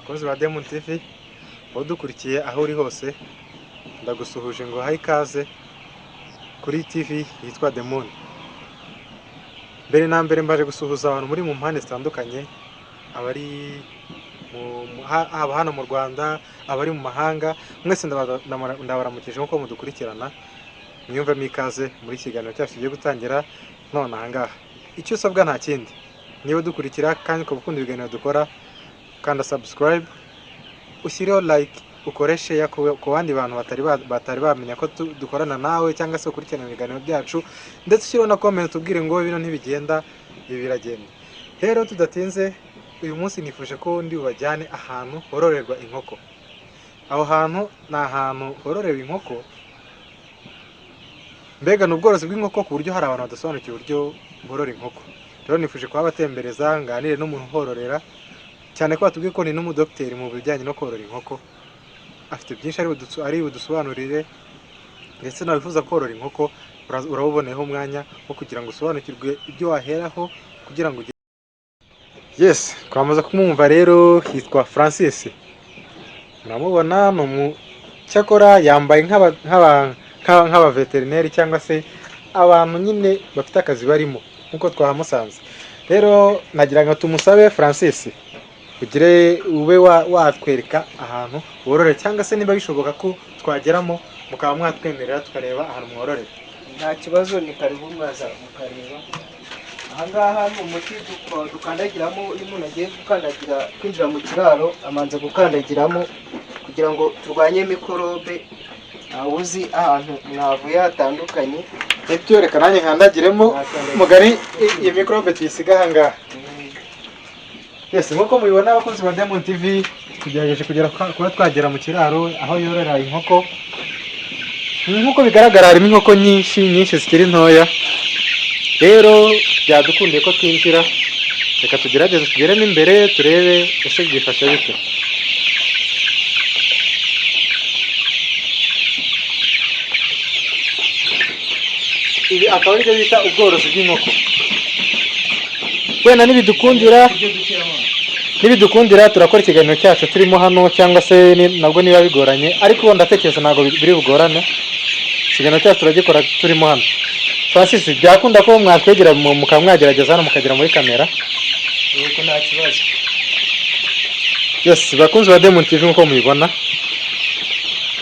Bakunzi ba Diamond TV, udukurikiye aho uri hose, ndagusuhuje ngo uhaye ikaze kuri TV yitwa The Moon. Mbere na mbere mbaje gusuhuza abantu muri mu mpande zitandukanye, abari haba hano mu Rwanda, abari mu mahanga, mwese ndabaramukije nk'uko mudukurikirana. Mwiyumvemo ikaze muri iki kiganiro cyacu tugiye gutangira none aha ngaha. Icyo usabwa nta kindi, niba udukurikira kandi ukaba ukunda ibiganiro dukora, kanda subscribe, ushyireho like, ukore share ku bandi bantu batari bamenya ko dukorana nawe cyangwa se ukurikirana ibiganiro byacu, ndetse ushyireho na comment utubwire ngo bino ntibigenda, ibi biragenda. Rero tudatinze, uyu munsi nifuje ko ndi bubajyane ahantu hororerwa inkoko. Aho hantu ni ahantu hororewe inkoko, mbega ni ubworozi bw'inkoko ku buryo hari abantu badasobanukiwe uburyo borora inkoko. Rero nifuje kuhabatembereza, nganire n'umuntu uhororera, cyane ko batubwiye ko ni n'umudogiteri mu bijyanye no korora inkoko, afite byinshi ari budusobanurire, ndetse nawe wifuza korora inkoko urabuboneyeho umwanya wo kugira ngo usobanukirwe ibyo waheraho kugira ngo ugere. Yes, twamaze kumwumva rero, yitwa Francis. Muramubona ni cyakora yambaye nk'abaveterineri cyangwa se abantu nyine bafite akazi barimo nk'uko twahamusanze. Rero nagira ngo tumusabe Francis, ugire ube watwereka ahantu wororera, cyangwa se niba bishoboka ko twageramo mukaba mwatwemerera tukareba ahantu mwororera. Nta kibazo, ni karibu mwaza mukareba. Aha ngaha ni umuti dukandagiramo. Iyo umuntu agiye gukandagira kwinjira mu kiraro, amanza gukandagiramo kugira ngo turwanye mikorobe. Ntawe uzi ahantu mwavuye hatandukanye. Nibyo, reka nanjye nkandagiremo. Mwakandagiramo. Mugari iyi mikorobe tuyisiga aha ngaha. Yes, nk'uko mubibona abakunzi ba Diamond TV, tugerageje kugera kuba twagera mu kiraro aho yororera inkoko. Nk'uko bigaragara harimo inkoko nyinshi nyinshi zikiri ntoya. Rero byadukundiye ko twinjira, reka tugerageze tugeremo imbere turebe ese byifashe bite. Ibi akaba aribyo bita ubworozi bw'inkoko. Wenda nibidukundira turakora ikiganiro cyacu turimo hano, cyangwa se nabwo niba bigoranye, ariko ndatekereza ntabwo biri bugorane. Ikiganiro cyacu turagikora turimo hano. Francis, byakunda ko mwatwegera mukaba mwagerageza hano mukagera muri kamera? Yego, nta kibazo. Yes, bakunzi ba Diamond TV, nk'uko mubibona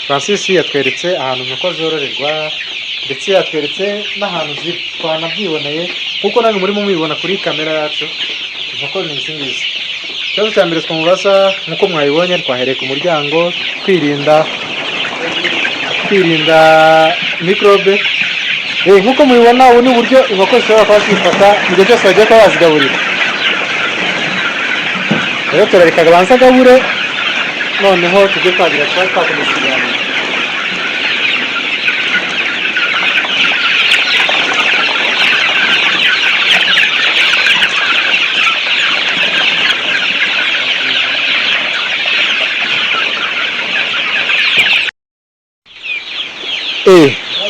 Francis yatweretse ahantu inkoko zororerwa, ndetse yatweretse n'ahantu ziri, twanabyiboneye nk'uko namwe murimo mubibona kuri kamera yacu. Inkoko ni izi ngizi. Ikibazo cya mbere twamubaza, nk'uko mwabibonye twahereye ku muryango twirinda mikorobe. Nk'uko mubibona ubu ni uburyo inkoko zishobora kuba zifata mu gihe cyose bagiye kuba bazigaburira. Rero turareka abanze agabure, noneho tujye twagira tuba twakomeza ikiganiro.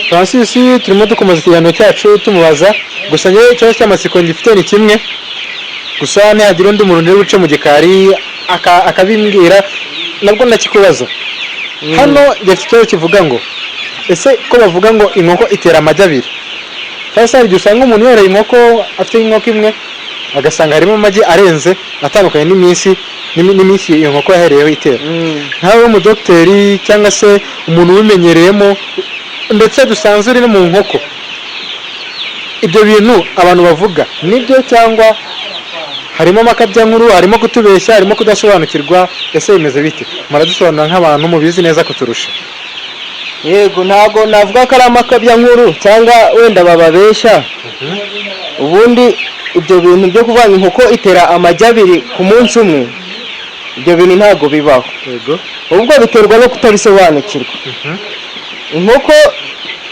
Francis, turimo dukomeza ikiganiro cyacu tumubaza, gusa njyewe ikibazo cy'amatsiko ngifite ni kimwe gusa, nihagira undi muntu uri buce mu gikari akabimbwira nabwo ndakikubaza. Hano gifite ikibazo kivuga ngo ese ko bavuga ngo inkoko itera amagi abiri, cyangwa se hari igihe usanga umuntu yoroye inkoko afite inkoko imwe agasanga harimo amagi arenze atandukanye n'iminsi iyo nkoko yahereyeho itera. Nkawe w'umudogiteri cyangwa se umuntu ubimenyereyemo ndetse dusanzwe uri no mu nkoko, ibyo bintu abantu bavuga nibyo cyangwa harimo amakabyankuru, harimo kutubeshya, harimo kudasobanukirwa? Ese bimeze bite? Muradusobanurira nk'abantu mubizi neza kuturusha. Yego, ntabwo navuga ko ari amakabyankuru cyangwa wenda bababeshya. Ubundi ibyo bintu byo kuvuga ngo inkoko itera amagi abiri ku munsi umwe, ibyo bintu ntabwo bibaho. Ubwo biterwa no kutabisobanukirwa. Inkoko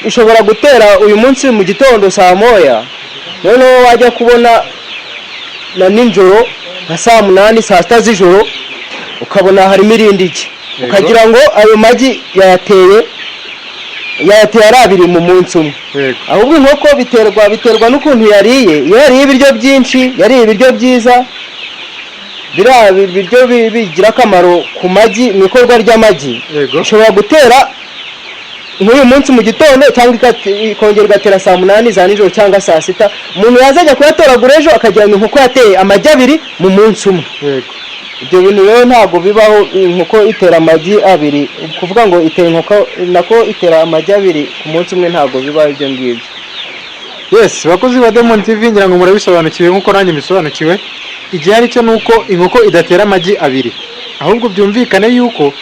ishobora gutera uyu munsi mu gitondo saa moya, noneho wajya kubona na nijoro nka saa 8, saa 6 z'ijoro, ukabona harimo irindi gi, ukagira ngo ayo magi yayateye ari abiri mu munsi umwe. Ahubwo inkoko biterwa n'ukuntu yariye. Iyo yariye ibiryo byinshi, yariye ibiryo byiza, Biriya biryo bigira akamaro ku magi, mu ikorwa ry'amagi. Ishobora gutera nk'uyu munsi mu gitondo, cyangwa ikongera igatera saa 8 za nijoro cyangwa saa 6. Umuntu yazajya kuyatoragura ejo akagira ngo inkoko yateye amagi abiri mu munsi umwe. Ibyo bintu rero ntabwo bibaho. Inkoko itera amagi abiri, kuvuga ngo itera inkoko, nako itera amagi abiri ku munsi umwe, ntabwo bibaho ibyo ngibyo. Yes, bakozi ba Demon TV, ngira ngo murabisobanukiwe nk'uko nanjye mbisobanukiwe. Igihe ari cyo ni uko inkoko idatera amagi abiri, ahubwo byumvikane yuko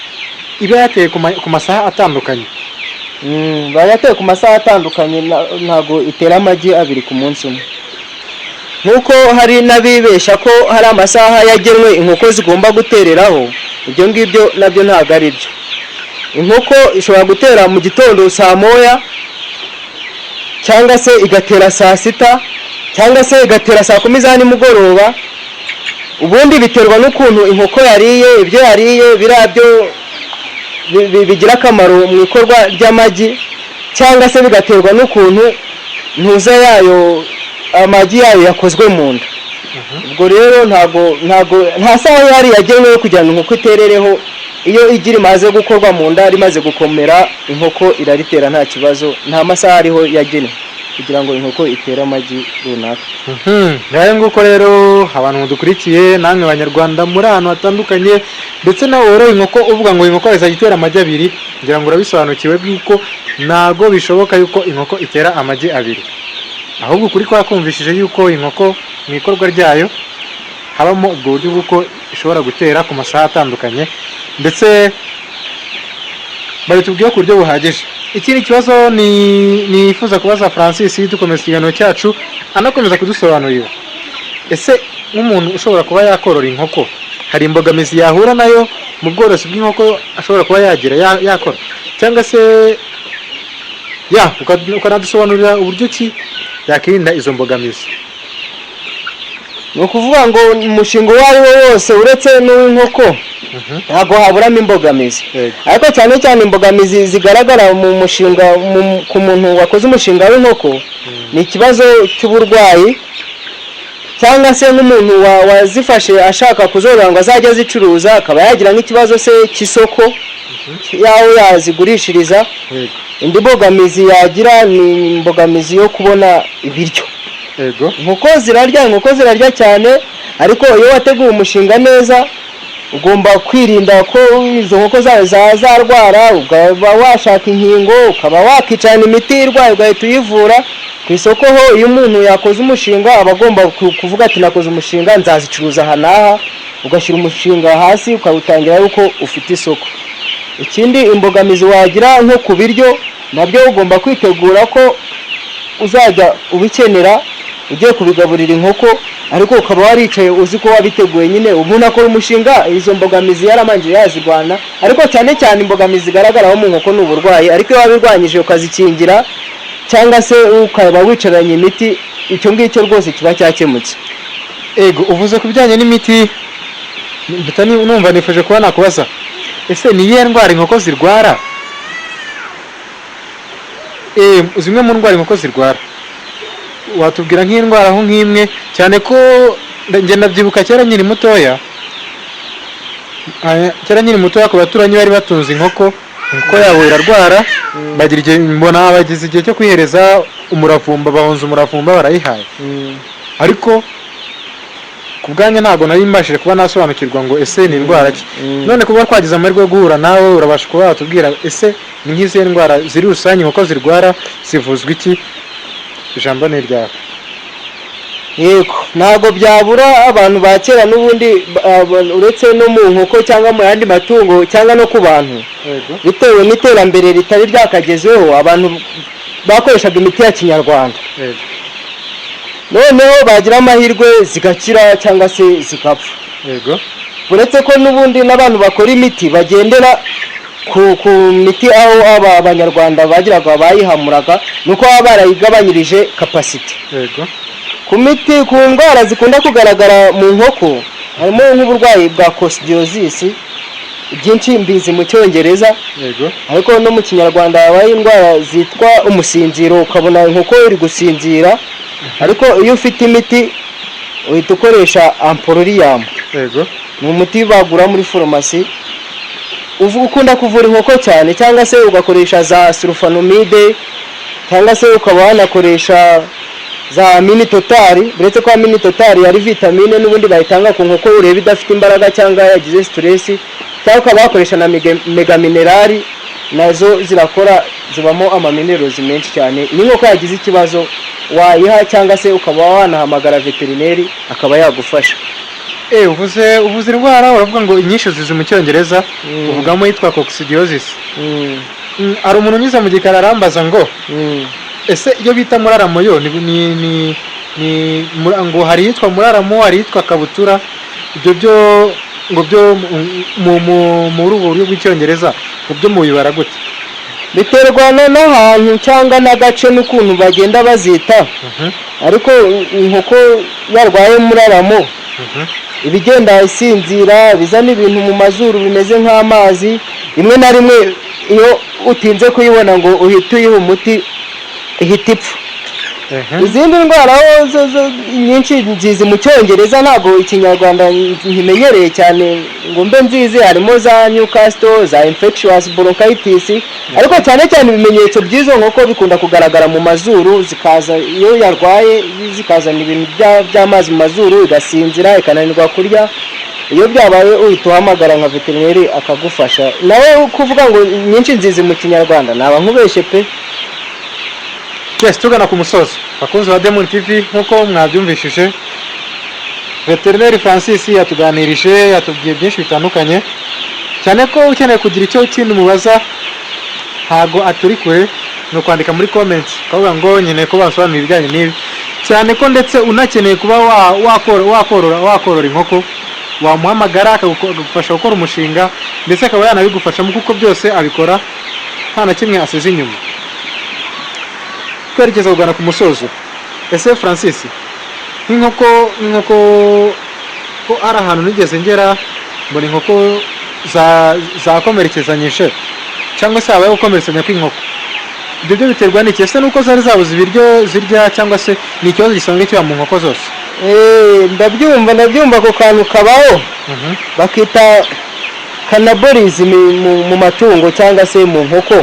iba yateye ku masaha atandukanye. Bayateye ku masaha atandukanye, ntabwo itera amagi abiri ku munsi umwe, nk'uko hari n'abibesha ko hari amasaha yagenwe inkoko zigomba gutereraho. Ibyo ngibyo nabyo ntabwo ari byo. Inkoko ishobora gutera mu gitondo saa 1, cyangwa se igatera saa 6, cyangwa se igatera saa 10 za nimugoroba. Ubundi biterwa n'ukuntu inkoko yariye, ibyo yariye, biriya byo bigira akamaro mu ikorwa ry'amagi, cyangwa se bigaterwa n'ukuntu ntuza yayo, amagi yayo yakozwe mu nda. Ubwo rero ntabwo nta saha ihari yagenwe yo kugira ngo inkoko iterereho. Iyo igi rimaze gukorwa mu nda, rimaze gukomera, inkoko iraritera nta kibazo. Nta masaha ariho yagenwe kugira ngo inkoko itere amagi runaka. Ngayo nguko rero, abantu mudukurikiye, namwe Banyarwanda muri ahantu hatandukanye, ndetse nawe woroye inkoko uvuga ngo inkoko izajya itera amagi abiri, ngira ngo urabisobanukiwe yuko ntago bishoboka yuko inkoko itera amagi abiri, ahubwo ukuri kwakumvishije yuko inkoko mu ikorwa ryayo habamo ubwo buryo bw'uko ishobora gutera ku masaha atandukanye, ndetse babitubwiye ku buryo buhagije. Ikindi kibazo ni nifuza kubaza Francis, dukomeza ikiganiro cyacu, anakomeza kudusobanurira: ese nk'umuntu ushobora kuba yakorora inkoko, hari imbogamizi yahura nayo mu bworozi bw'inkoko ashobora kuba yagira yakora, cyangwa se ya ukanadusobanurira uburyo ki yakirinda izo mbogamizi? Ni ukuvuga ngo umushinga uwo ari wo wose, uretse n'uw'inkoko, ntabwo haburamo imbogamizi. Ariko cyane cyane imbogamizi zigaragara mu mushinga ku muntu wakoze umushinga w'inkoko ni ikibazo cy'uburwayi, cyangwa se nk'umuntu wazifashe ashaka kuzorora ngo azajye azicuruza, akaba yagira nk'ikibazo se cy'isoko y'aho yazigurishiriza. Indi mbogamizi yagira ni imbogamizi yo kubona ibiryo. Inkoko zirarya, inkoko zirarya cyane, ariko iyo wateguye umushinga neza, ugomba kwirinda ko izo nkoko zawe zazarwara, ukaba washaka inkingo, ukaba wakicarana imiti irwaye ugahita uyivura. Ku isoko ho, iyo umuntu yakoze umushinga, aba agomba kuvuga ati: "Nakoze umushinga, nzazicuruza aha n'aha." Ugashyira umushinga hasi, ukawutangira yuko ufite isoko. Ikindi, imbogamizi wagira nko ku biryo, nabyo ugomba kwitegura ko uzajya ubikenera ugiye kubigaburira inkoko, ariko ukaba waricaye uzi ko wabiteguye nyine. Umuntu akora umushinga izo mbogamizi yaramanje yazirwana, ariko cyane cyane imbogamizi zigaragaraho mu nkoko ni uburwayi. Ariko iyo wabirwanyije, ukazikingira, cyangwa se ukaba wicaranye imiti, icyo ngicyo rwose kiba cyakemutse. Ego, uvuze ku bijyanye n'imiti, mpita numva nifuje kuba nakubaza: ese ni iyihe ndwara inkoko zirwara? Zimwe mu ndwara inkoko zirwara, watubwira nk'indwara aho nk'imwe? Cyane ko njye ndabyibuka kera nkiri mutoya, kera nkiri mutoya, ku baturanyi bari batunze inkoko, inkoko yabo irarwara, bagira igihe, mbona bagize igihe cyo kwihereza umuravumba, bahonza umuravumba barayihaye, ariko ku bwanjye ntabwo nari mbashije kuba nasobanukirwa ngo ese ni indwara ki. None kuba twagize amahirwe yo guhura nawe, urabasha kuba watubwira: ese ni nk'izihe ndwara ziri rusange inkoko zirwara, zivuzwa iki? Ijambo ni iryawe. Yego, ntabwo byabura. Abantu ba kera n'ubundi, uretse no mu nkoko cyangwa mu yandi matungo cyangwa no ku bantu, bitewe n'iterambere ritari ryakagezeho, abantu bakoreshaga imiti ya kinyarwanda. Noneho bagira amahirwe zigakira cyangwa se zigapfa. Uretse ko n'ubundi n'abantu bakora imiti bagendera ku miti aho aba Abanyarwanda bagiraga bayihamuraga, ni uko baba barayigabanyirije capacité. Ku miti, ku ndwara zikunda kugaragara mu nkoko, harimo nk'uburwayi bwa coccidiosis. Byinshi mbizi mu Cyongereza, ariko no mu Kinyarwanda habaho indwara zitwa umusinziro, ukabona inkoko iri gusinzira. Ariko iyo ufite imiti, uhita ukoresha amprolium. Ni umuti bagura muri farumasi, ukunda kuvura inkoko cyane, cyangwa se ugakoresha za sulfonamide, cyangwa se ukaba wanakoresha za mini total. Uretse ko mini total yari vitamine n'ubundi bayitanga ku nkoko ureba idafite imbaraga cyangwa yagize stress, cyangwa ukaba wakoresha na mega mineral, nazo zirakora, zibamo ama minerals menshi cyane. Iyo inkoko yagize ikibazo wayiha, cyangwa se ukaba wanahamagara veterineri akaba yagufasha. Uvuze indwara, uravuga ngo inyinshi zizi mu Cyongereza, uvugamo yitwa coccidiosis. Hari umuntu unyuze mu gikari arambaza ngo ese iyo bita muraramo yo ni ngo hari iyitwa muraramo, hari iyitwa kabutura, ibyo byo ngo byo muri ubu buryo bw'Icyongereza ngo byo mubibara gute? Biterwa n'ahantu cyangwa n'agace n'ukuntu bagenda bazita. Ariko inkoko yarwaye muraramo, ibigenda isinzira, bizana ibintu mu mazuru bimeze nk'amazi. Rimwe na rimwe iyo utinze kuyibona ngo uhite uyiha umuti, ihita ipfa. Izindi ndwara ho zo nyinshi nzizi mu Cyongereza, ntabwo Ikinyarwanda nkimenyereye cyane ngo mbe nzizi. Harimo za Newcastle, za infectious bronchitis, ariko cyane cyane ibimenyetso by'izo nkoko bikunda kugaragara mu mazuru, zikaza iyo yarwaye zikazana ibintu by'amazi mu mazuru, igasinzira, ikananirwa kurya. Iyo byabaye uhita uhamagara nka veterineri akagufasha. Nawe kuvuga ngo nyinshi nzizi mu Kinyarwanda naba nkubeshye pe. Yes, tugana ku musozo, bakunzi ba Demon TV, nk'uko mwabyumvishije, veterineri Francis yatuganirije, yatubwiye byinshi bitandukanye, cyane ko ukeneye kugira icyo kindi mubaza ntago aturi kure, ni ukwandika muri comment ukavuga ngo nkeneye ko basobanura ibijyanye n'ibi, cyane ko ndetse unakeneye kuba wakorora inkoko, wamuhamagara akagufasha gukora umushinga, ndetse akaba yanabigufashamo kuko byose abikora nta na kimwe asize inyuma. Twerekeza kugana ku musozo, ese Francis, nk'inkoko ko ari ahantu nigeze ngera mbona inkoko zakomerekezanyije cyangwa se habayeho gukomeretsanya kw'inkoko, ibyo byo biterwa n'iki? Ese nuko zari zabuze ibiryo zirya, cyangwa se ni ikibazo gisanzwe kiba mu nkoko zose? Ndabyumva, ako kantu kabaho, bakita cannibalism mu matungo cyangwa se mu nkoko.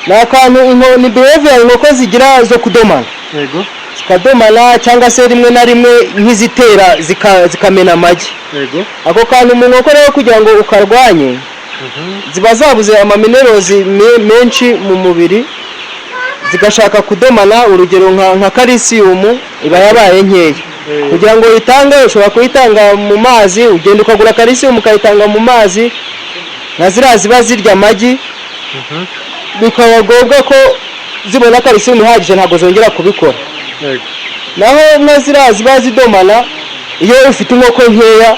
Ni akantu ni behavior inkoko zigira zo kudomana, zikadomana, cyangwa se rimwe na rimwe nk'izitera zikamena amagi. Ako kantu mu nkoko rero, kugira ngo ukarwanye, ziba zabuze ama minerals menshi mu mubiri, zigashaka kudomana. Urugero nka calcium iba yabaye nkeya. Kugira ngo uyitange, ushobora kuyitanga mu mazi, ugenda ukagura calcium ukayitanga mu mazi, nka ziriya ziba zirya amagi, bikaba ngombwa ko zibona calcium ihagije, ntabwo zongera kubikora. Naho nka ziriya ziba zidomana, iyo ufite inkoko nkeya,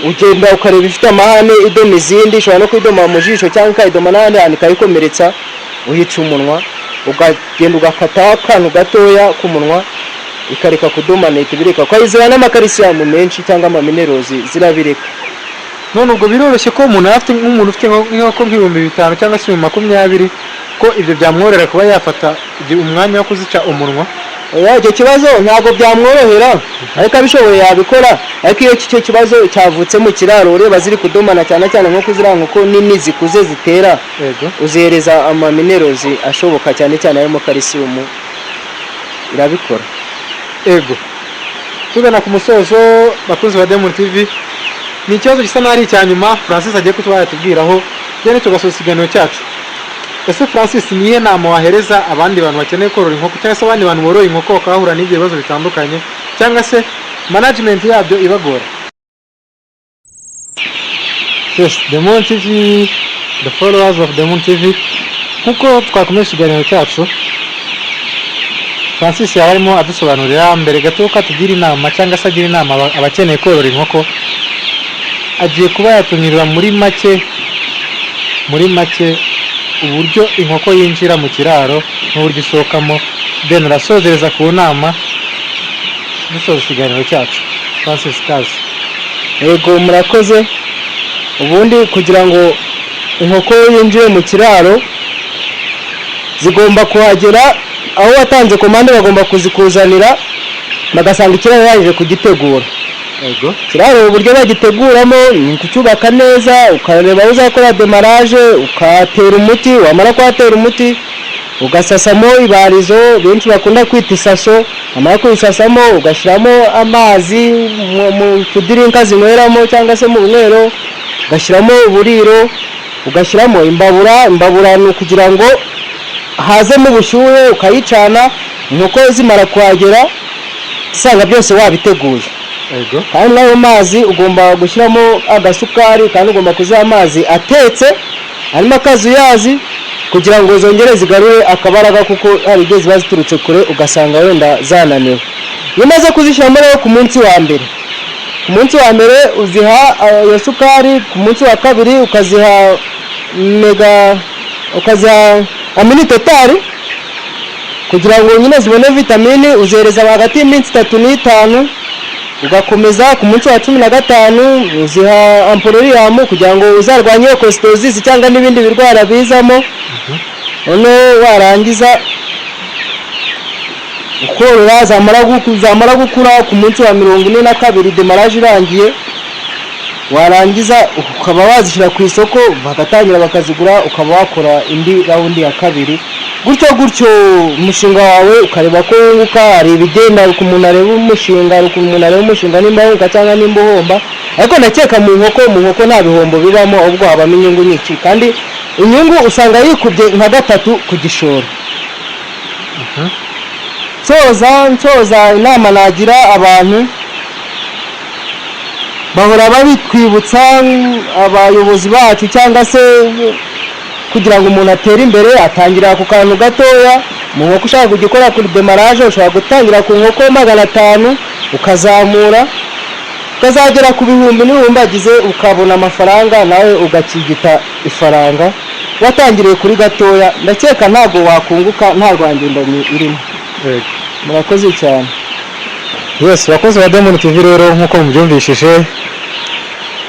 ugenda ukareba ifite amahane idoma izindi, ishobora no kuyidoma mu jisho cyangwa ukayidoma n'ahandi hantu ikayikomeretsa, uyica umunwa, ukagenda ugakataho akantu gatoya k'umunwa, ikareka kudomana, ihita ibireka, kuko ziba n'ama calcium menshi cyangwa ama minerals, zirabireka. None ubwo biroroshye ko umuntu afite, nk'umuntu ufite nk'inkoko nk'5 000 cyangwa se 20 000, ko ibyo byamworohera kuba yafata umwanya wo kuzica umunwa? Oya, icyo kibazo ntabwo byamworohera, ariko abishoboye yabikora. Ariko iyo icyo kibazo cyavutse mu kiraro, ureba ziri kudomana, cyane cyane nko ziriya nkoko nini zikuze zitera, uzihereza ama minerals ashoboka, cyane cyane harimo calcium, irabikora. Ego, tugana ku musozo, bakunzi ba Demon TV, ni ikibazo gisa n'aho ari icya nyuma Francis agiye kuba yatubwiraho, then tugasoza ikiganiro cyacu. Ese Francis, ni iyihe nama wahereza abandi bantu bakeneye korora inkoko, cyangwa se abandi bantu boroye inkoko bakahura n'ibyo bibazo bitandukanye, cyangwa se management yabyo ibagora? Yes, Demon TV, the followers of Demon TV, nkuko twakomeje ikiganiro cyacu, Francis yari arimo adusobanurira mbere gato ko atugira inama cyangwa se agira inama abakeneye korora inkoko. Agiye kuba yatunyurira muri make uburyo inkoko yinjira mu kiraro n'uburyo isohokamo, then urasozereza ku nama, dusoza ikiganiro cyacu. Francis, kazi. Yego, murakoze. Ubundi kugira ngo inkoko yinjire mu kiraro, zigomba kuhagera aho watanze komande, bagomba kuzikuzanira bagasanga ikiraro yarangije kugitegura. Ikiraro uburyo bagiteguramo ni ukucyubaka neza, ukareba aho uzakora démarrage, ukatera umuti. Wamara kuhatera umuti, ugasasamo ibarizo benshi bakunda kwita isaso. Wamara kuyisasamo, ugashyiramo amazi mu tudirinka zinyweramo cyangwa se mu bunywero, ugashyiramo uburiro, ugashyiramo imbabura. Imbabura ni ukugira ngo hazemo ubushyuhe, ukayicana. Inkoko zimara kuhagera usanga byose wabiteguye. Kandi n'ayo mazi ugomba gushyiramo agasukari, kandi ugomba kuziha amazi atetse harimo akazuyazi kugira ngo zongere zigarure akabaraga, kuko hari igihe ziba ziturutse kure ugasanga wenda zananiwe. Iyo umaze kuzishyiramo rero, ku munsi wa mbere uziha iyo sukari, ku munsi wa kabiri ukaziha mega, ukaziha Amini Total kugira ngo nyine zibone vitamini. Uzihereza hagati y'iminsi 3 n'5, ugakomeza ku munsi wa 15 uziha Ampororiyamu kugira ngo uzarwanye iyo coccidiosis cyangwa n'ibindi birwara bizamo. Noneho warangiza ukorora, zamara gukura ku munsi wa 42, démarrage irangiye, warangiza ukaba wazishyira ku isoko, bagatangira bakazigura, ukaba wakora indi round ya kabiri, gutyo gutyo umushinga wawe ukareba ko wunguka. Hari ibigenda ukuntu umuntu areba umushinga, hari ukuntu umuntu areba umushinga nimba wunguka cyangwa nimba uhomba. Ariko ndakeka mu nkoko nta bihombo bibamo, ahubwo habamo inyungu nyinshi, kandi inyungu usanga yikubye nka gatatu ku gishoro. Nsoza, inama nagira abantu, bahora babitwibutsa abayobozi bacu, cyangwa se kugira ngo umuntu atere imbere atangira ku kantu gatoya. Mu nkoko ushaka kujya ukora kuri démarrage, ushobora gutangira ku nkoko 500, ukazamura ukazagera ku bihumbi n'ibihumbagize, ukabona amafaranga nawe ugakigita ifaranga watangiriye kuri gatoya. Ndakeka ntabwo wakunguka nta rwangendanyi irimo. Murakoze cyane. Yes, bakozi ba Demon TV, rero nk'uko mubyumvishije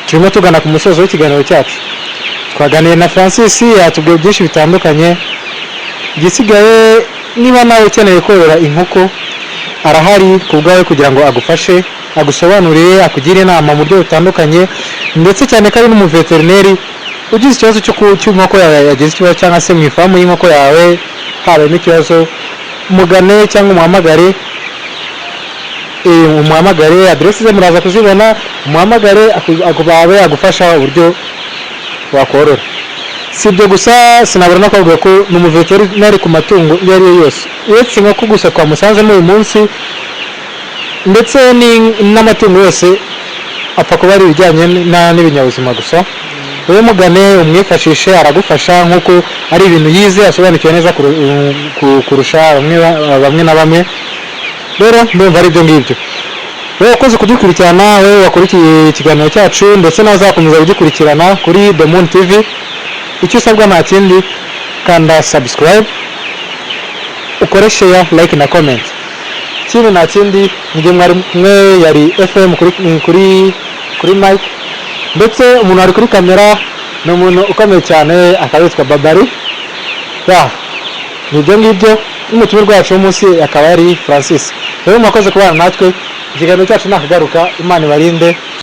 turimo tugana ku musozo w'ikiganiro cyacu. Twaganiye na Francis, yatubwiye byinshi bitandukanye. Igisigaye, niba nawe ukeneye korora inkoko, arahari ku bwawe kugira ngo agufashe, agusobanurire, akugire inama mu buryo butandukanye, ndetse cyane ko ari n'umuveterineri. Ugize ikibazo cy'inkoko yawe yagize ikibazo, cyangwa se mu ifamu y'inkoko yawe habayemo ikibazo, mugane cyangwa umuhamagare. Umuhamagare, aderesi ze muraza kuzibona, umuhamagare abe yagufasha uburyo wakorora. Si ibyo gusa, sinabura no kuvuga ko ni umuveterineri ku matungo iyo ari yo yose, uretse inkoko gusa twamusanzemo uyu munsi, ndetse n'amatungo yose apfa kuba ari ibijyanye n'ibinyabuzima gusa. Wowe mugane, umwifashishe, aragufasha nk'uko ari ibintu yize, asobanukiwe neza kurusha bamwe na bamwe. Rero ndumva ari ibyo ngibyo. Wowe wakoze kudukurikirana, wowe wakurikiye ikiganiro cyacu, ndetse nawe uzakomeza kugikurikirana kuri The Moon TV, icyo usabwa nta kindi: kanda subscribe, ukore share, like na comment. Ikindi nta kindi, njye mwari mwe yari FM kuri mic, ndetse umuntu ari kuri kamera ni umuntu ukomeye cyane, akaba yitwa Babari. Ya, ni ibyo ngibyo, n'umutumirwa wacu w'umunsi akaba yari Francis. Rero mwakoze kubana natwe, ikiganiro cyacu nakagaruka. Imana ibarinde.